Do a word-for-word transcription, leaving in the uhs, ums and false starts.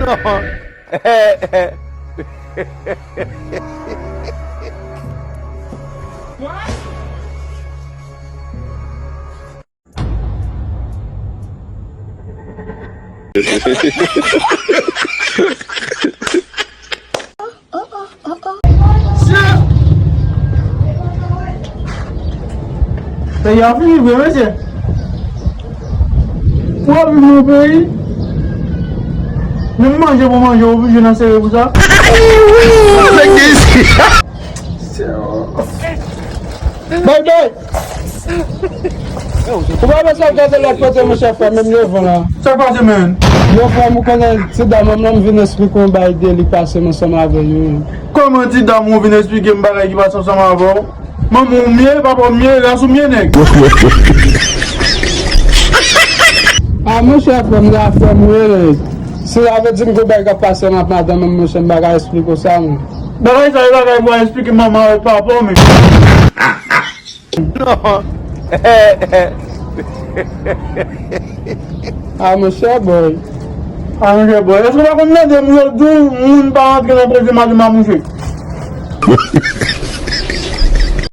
Peyi a fini vre, mesye. Ou ap viv nan yon peyi, menm manje pou manje, ou oblije nan sere pou sa. Bay bay. Ou pa wè sa w gade lòt kote, monchè, frè, menm devan la. Sa k pase, menn? Yo, frè m, ou konnen ti dam nan, m vin esplike yon bagay de li k pase m ansanm avè l, wi. Kòman ti dam ou vin esplike m bagay ki pase ansanm avè w? Manman w mye, papa w mye, ras ou mye, nèg. A, monchè, frè m, la frè m, wi, nèg. Si la vle di m gon bagay k ap pase m ak madanm mwen, monchè, m pa ka esplike w sa, non. Bagay sa, e bagay pou al esplike manman w ak papa w, men. Non. A, monchè, boy. A, monchè, boy. Èske w pa konn tande moun yo di w moun pa rantre nan twazyèm ane, ma mouche?